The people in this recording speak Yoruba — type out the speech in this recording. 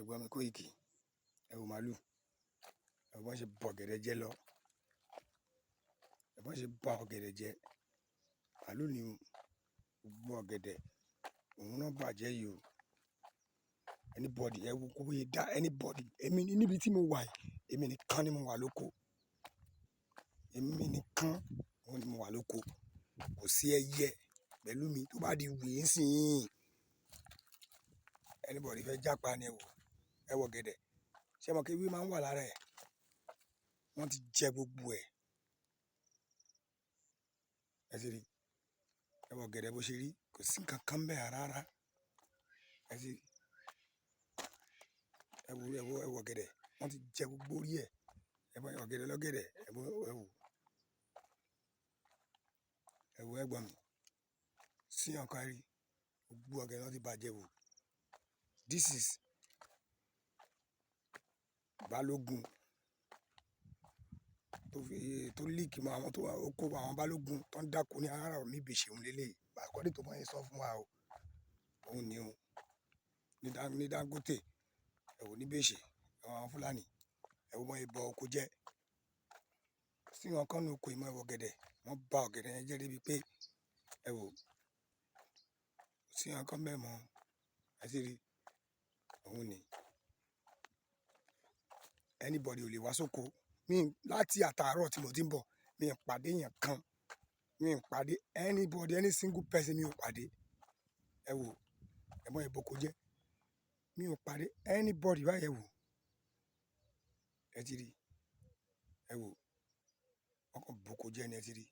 Ẹ̀gbọ́n mi Kóìkì, ẹ wo màálù, ẹ wo bọ́n ṣe ba ọ̀gẹ̀dẹ̀ jẹ́ lọ, ẹ bọ́n ṣe ba ọ̀gẹ̀dẹ̀ jẹ́. Màálù ni o, gbogbo ọ̀gẹ̀dẹ̀ òun náà bàjẹ́ yìí o. Anybody, ẹ wo kó bóyá dá anybody. Èmi níbi tí mo wà yìí, èmi nìkan ni mo wà lóko. Èmi nìkan òun ni mo wà lóko. Kò sí ẹyẹ pẹ̀lú mi tó bá di wèé nísìnyìí. Anybody fẹ́ jápa ni, ẹ wò, ẹ wo ọ̀gẹ̀dẹ̀. Ṣé ẹ mọ̀ pé ewé máa ń wà lára ẹ̀? Wọ́n ti jẹ gbogbo ẹ̀. Ẹ ti rí, ẹ wo ọ̀gẹ̀dẹ̀ bó ṣe rí, kò sí nǹkan kan ńbẹ̀ rárá. Ẹ ti rí, ẹ wo, ẹ wo, ẹ wo ọ̀gẹ̀dẹ̀, wọ́n ti jẹ gbogbo orí ẹ̀. Ẹ wo ọ̀gẹ̀dẹ̀ lọ́gẹ̀dẹ̀, ẹ wo, ẹ wò. Ẹ wo ẹ̀gbọ́n mi, sí ọ̀kan rí, gbogbo ọ̀gẹ̀dẹ̀ wọ́n ti bàjẹ́ wò. This is Balógun tó fi tó link mọ́ àwọn tó wà oko àwọn Balógun tó ń dáko ní Arárọ̀mí Ìbèṣe, òun lélẹ́yìí. According to bọ́n ṣe sọ fún wa o. Òun ni o. Ní Dangote, ẹ wò ní Ìbèṣe, ẹ wo àwọn Fúlàní, ẹ wo bọ́n ṣe ba oko jẹ́. Sí nǹkan nínú oko yìí mọ́, ẹ wo ọ̀gẹ̀dẹ̀, wọ́n ba ọ̀gẹ̀dẹ̀ yẹn jẹ́ débi pé ẹ wò. Kò sí nǹkan ńbẹ̀ mọ́. Ẹ ti rí, òun ni. Anybody ò lè wá sóko. Mi láti àtàárọ̀ tí mo ti ń bọ̀, mi ò pàdé èèyàn kan. Mi ò pàdé anybody, any single person mi ò pàdé. Ẹ wò, ẹ bọ́n ṣe boko jẹ́. Mi ò pàdé anybody báyìí, ẹ wò. Ẹ ti rí, ẹ wò. Wọ́n kàn boko jẹ́ ni, ẹ ti rí.